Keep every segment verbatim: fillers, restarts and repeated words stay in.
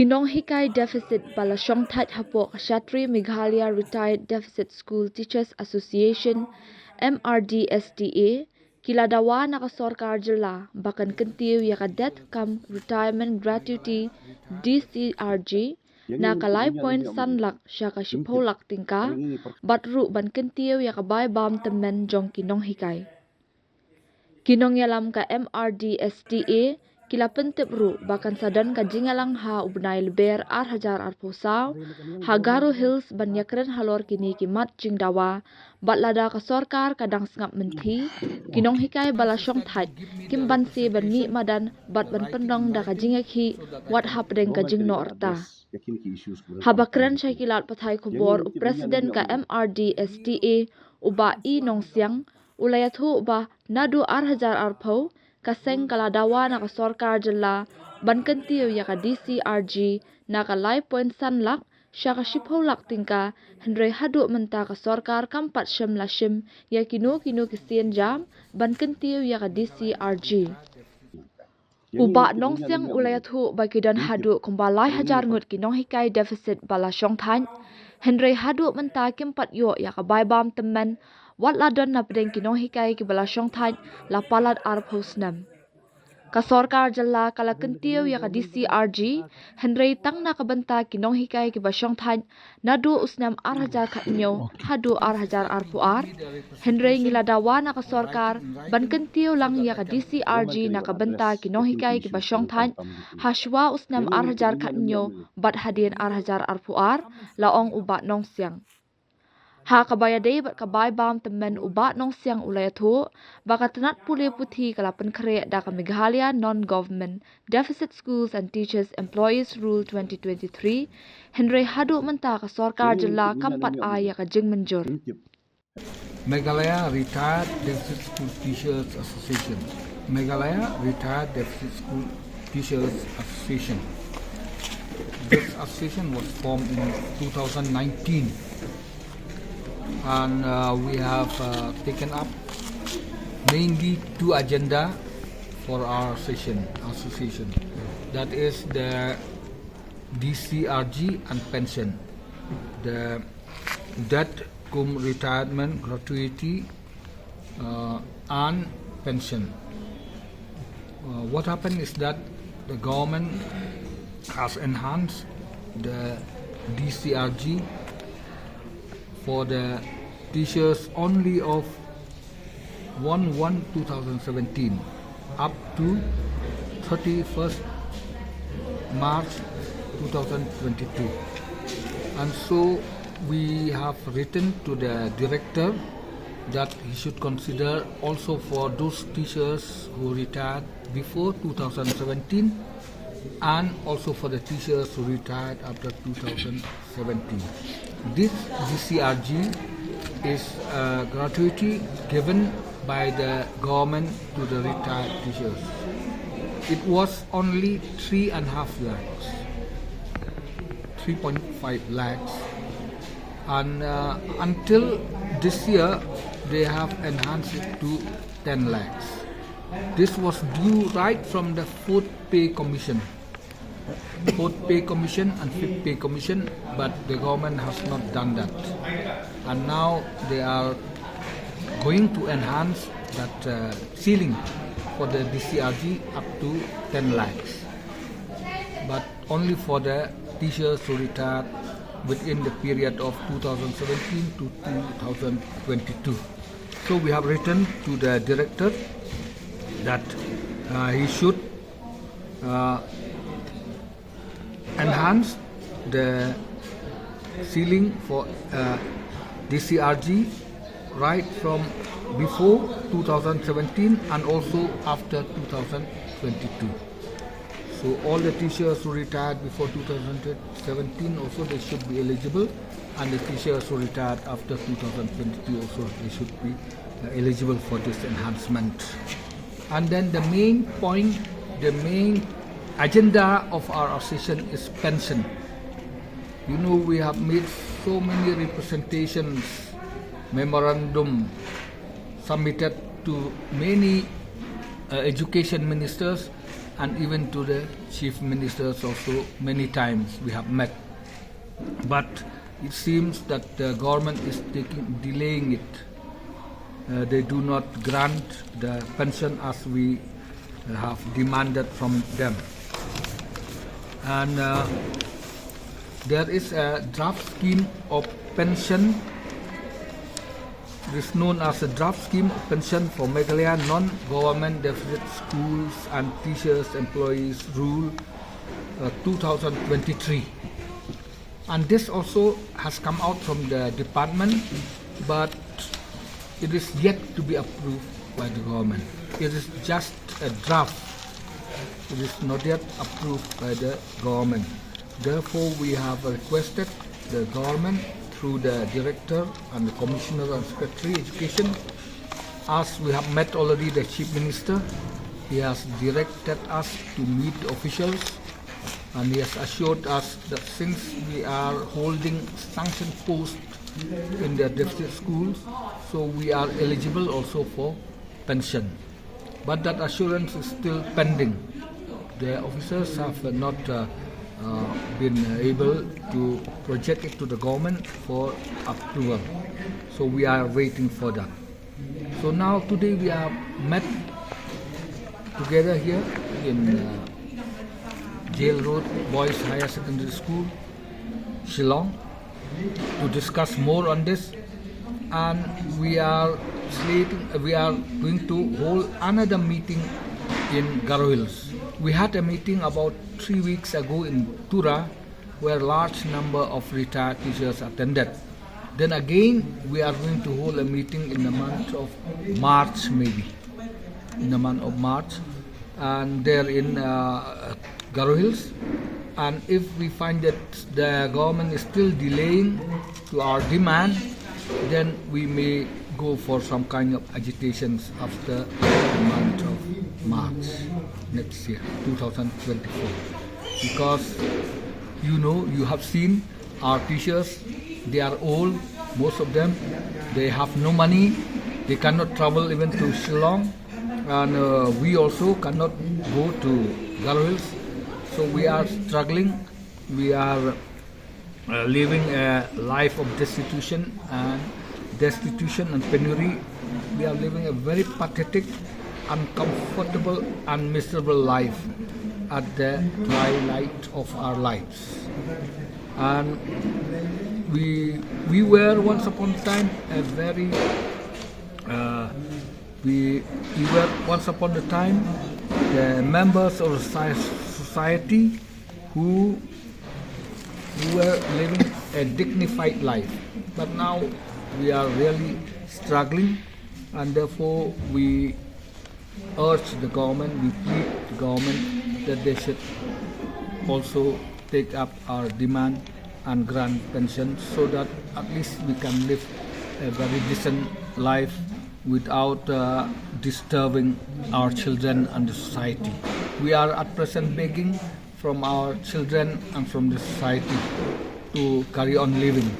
Ki nonghikai deficit ba la shongthait hapoh ka Shatri Meghalaya Retired Deficit School Teachers Association, M R D S D A, ki la dawa na ka sorkar jylla ba kan kyntiew ïa ka Death cum Retirement Gratuity, D C R G, na ka lai point san lak sha ka shiphew lak tyngka, bad ruh ban kyntiew ïa ka bai bam tymmen jong ki nonghikai. Ki nongïalam ka M R D S D A ki la pyntip ruh ba kan sa don ka jingïalang ha u bnai Lber ar hajar arphew saw ha Garo Hills ban ïakren halor kine ki mat jingdawa, bad lada ka sorkar ka dang sngap mynthi, ki nonghikai ba la shongthait kim banse ban mih madan bad ban pynlong da ka jingïakhih wat hapdeng ka jingnoh rta. Haba kren sha ki lad pathai khubor u President ka M R D S D A, u Bah E Nongsiang, u la ïathuh ba naduh ar hajar arphew, ka seng ka la dawa na ka sorkar jylla ban kyntiew ïa ka D C R G na ka lai point san lak sha ka shiphew lak tyngka, hynrei haduh mynta ka sorkar kam pat shym la shim ïa kino kino ki sienjam ban kyntiew ïa ka D C R G. U Bah Nongsiang u la ïathuh ba ki don haduh kumba lai hajar ngut ki nonghikai deficit ba la shongthait, hynrei haduh mynta kim pat ïoh ïa ka bai bam tymmen, wat la don napdeng ki nonghikai kiba la shongthait la palat arphew snem. Ka sorkar jylla ka la kyntiew ïa ka D C R G, hynrei tang na ka bynta ki nonghikai kiba shongthait naduh u snem ar hajar khathynñiew haduh ar hajar arphew ar, hynrei ngi la dawa na ka sorkar ban kyntiew lang ïa ka D C R G na ka bynta ki nonghikai kiba shongthait hashwa u snem ar hajar khathynñiew bad hadien ar hajar arphew ar, la ong u Bah Nongsiang. Ha kaba ïadei bad ka bai bam tymmen u Bah Nongsiang u la ïathuh ba ka tnat pule puthi ka la pynkhreh da ka Meghalaya Non-Government Deficit Schools and Teachers Employees Rule twenty twenty-three, hynrei haduh mynta ka sorkar jylla kam pat ai ïa ka jingmynjur. Meghalaya Retired Deficit School Teachers Association. Meghalaya Retired Deficit School Teachers Association. This association was formed in two thousand nineteen, and uh, we have uh, taken up mainly two agenda for our session, association. That is the D C R G and pension. The death cum retirement gratuity uh, and pension. Uh, what happened is that the government has enhanced the D C R G for the teachers only of one one two thousand seventeen up to thirty-first March two thousand twenty-two. And so we have written to the director that he should consider also for those teachers who retired before two thousand seventeen and also for the teachers who retired after two thousand seventeen. This D C R G is a gratuity given by the government to the retired teachers. It was only three and a half lakhs, three point five lakhs, and uh, until this year they have enhanced it to ten lakhs. This was due right from the fourth pay commission, fourth pay commission and fifth pay commission, but the government has not done that. And now they are going to enhance that uh, ceiling for the D C R G up to ten lakhs, but only for the teachers who retired within the period of two thousand seventeen to two thousand twenty-two. So we have written to the director that uh, he should uh, enhance the ceiling for uh, D C R G right from before two thousand seventeen and also after two thousand twenty-two. So all the teachers who retired before two thousand seventeen also, they should be eligible, and the teachers who retired after two thousand twenty-two also, they should be uh, eligible for this enhancement. And then the main point, the main agenda of our association is pension. You know, we have made so many representations, memorandum submitted to many uh, education ministers, and even to the chief ministers also many times we have met. But it seems that the government is taking, delaying it. Uh, they do not grant the pension as we uh, have demanded from them. And uh, there is a draft scheme of pension. It is known as a draft scheme of pension for Meghalaya non-government deficit schools and teachers employees rule uh, two thousand twenty-three. And this also has come out from the department, but it is yet to be approved by the government. It is just a draft. It is not yet approved by the government. Therefore, we have requested the government through the director and the commissioner and secretary education, as we have met already the chief minister, he has directed us to meet officials and he has assured us that since we are holding sanction post in the deficit schools, so we are eligible also for pension. But that assurance is still pending. The officers have not uh, uh, been able to project it to the government for approval. So we are waiting for that. So now today we are met together here in uh, Jail Road Boys Higher Secondary School, Shillong, to discuss more on this. And we are slating, we are going to hold another meeting in Garo Hills. We had a meeting about three weeks ago in Tura, where large number of retired teachers attended. Then again, we are going to hold a meeting in the month of March, maybe in the month of March, and there in uh, Garo Hills. And if we find that the government is still delaying to our demand, then we may go for some kind of agitations after the month of March next year, two thousand twenty-four. Because you know, you have seen our teachers, they are old, most of them, they have no money, they cannot travel even to Shillong, and uh, we also cannot go to Garo Hills. So we are struggling, we are uh, living a life of destitution and destitution and penury. We are living a very pathetic, uncomfortable, and miserable life at the twilight of our lives. And we we were once upon a time a very uh, we we were once upon a time the members of the soci- society who who were living a dignified life. But now we are really struggling, and therefore we urge the government, we plead the government that they should also take up our demand and grant pension so that at least we can live a very decent life without uh, disturbing our children and the society. We are at present begging from our children and from the society to carry on living.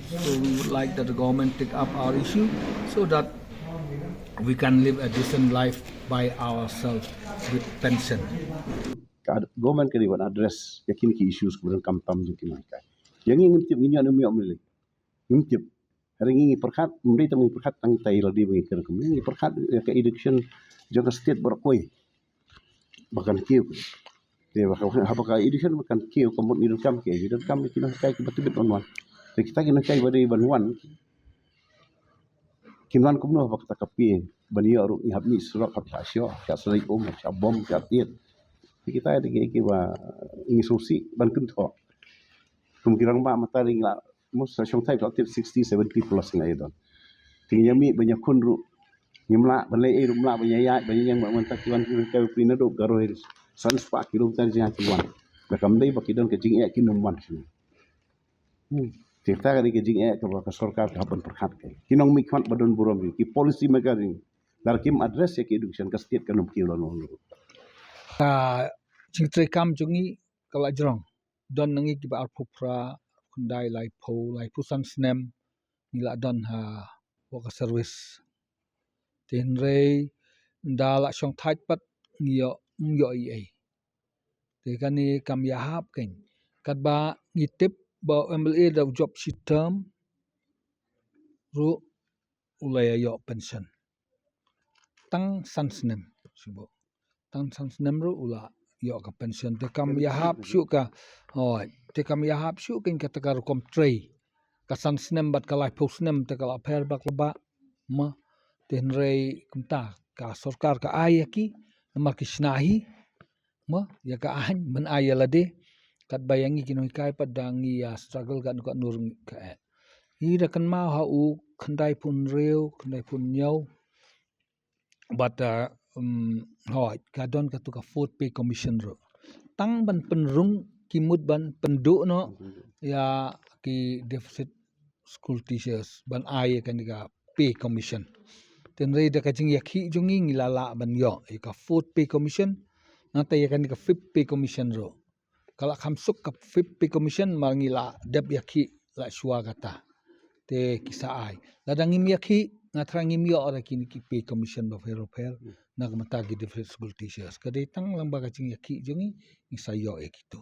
So we would like that the government take up our issue so that we can live a decent life by ourselves with pension. Ka government ka dei ban address ïa kine ki issues kiba donkam tam jong ki nonghikai. Ïa ngi ngim tip, ngi ïoh ne ym ïoh mynlei. Ngim tip. Hynrei ngi ngi pyrkhat, ym dei tang ngi pyrkhat tang ïa kita, ïa lade ba ngi kren kumne, ngi pyrkhat ïa ka education jong ka state baroh kawei ba kan kiew. Te ba ka, haba ka education ba kan kiew, ka mut ngi donkam ki, ngi donkam ki nonghikai kiba tbit ban wan. Te kita ki nonghikai ba dei ban wan, kin wan kumno haba kata ka pie ban ïoh ruh, ngi hap mih surok, hap shah shoh, hap shah sleit um, hap shah bom, hap shah tied. Te kita dei ki, kiba ngi sngewsih ban kynthoh. Kum ki rangbah mynta ngi la, mut sa shong thait la tip sixty, seventy plus nga ïa don. Te ngi ïa mih ban ïa khun ruh ngim lah, ban leh ei ruh ym lah, ban ïa ïaid ban ïa ïeng, ba mynta ki wan ki wan, ki wan naduh Garo Hills, san spah kilometer jong ngi ki wan. Lada kam dei ba ki don ka jingeh, kin ym wan shane. Hmm. Te kata ka dei ka jingeh kaba ka sorkar ka hap ban pyrkhat ka. Ki nongmihkhmat ba don burom, ki policy maker, lada kim address ïa ki education, ka state kan ym kiew lano lano. Ka jingtrei kam jong ngi ka la jrong. Don na ngi kiba arphew phra, khyndai, laiphew, laiphew san snem ngi la don ha worker service. Te hynrei ynda la shong thait pat ngi ïoh, ym ïoh ei ei. Kane kam ïahap kein. Katba ngi tip ba u M L A da u jop shi term ruh u la ïa ïoh pension. Tang san snem shuh. Tang san snem ruh u la ïoh ka pension. Te kam ïahap shuh ka. Hooid. Te kam ïahap shuh kein kata ka rukom trei. Ka san snem bad ka laiphew snem te ka la pher bak la ba. Ma. Te hynrei kumta ka sorkar ka ai ïa ki. Namar ki shna hi. Ma, ïa ka aiñ, ban ai ïa lade. Katba ïa ngi ki nonghikai pat da ngi ïa struggle katno katno ruh ka eh. Ngi da kynmaw ha u khyndai phew hynriew, khyndai phew hynñiew. Bad, uh, um, hooid, ka don katu ka Fourth Pay Commission ruh. Tang ban pynrung ki mut ban pynduh noh ïa ki deficit school teachers ban ai ïa kane ka Pay Commission. Te hynrei da ka jingïakhih jong ngi ngi la lah ban ïoh ïa ka Fourth Pay Commission. Nangta ïa kane ka Fifth Pay Commission ruh. Ka la kham suk ka Fifth Pay Commission mar ngi la dep ïakhih la shuwa kata. Te ki sa ai. Lada ngim ïakhih, nga thrang ngim ïoh ruh kine ki Pay Commission bapher bapher na ka bynta ki deficit school teachers. Ka dei tang lyngba ka jingïakhih jong ngi, ngi sa ïoh ïa kitu.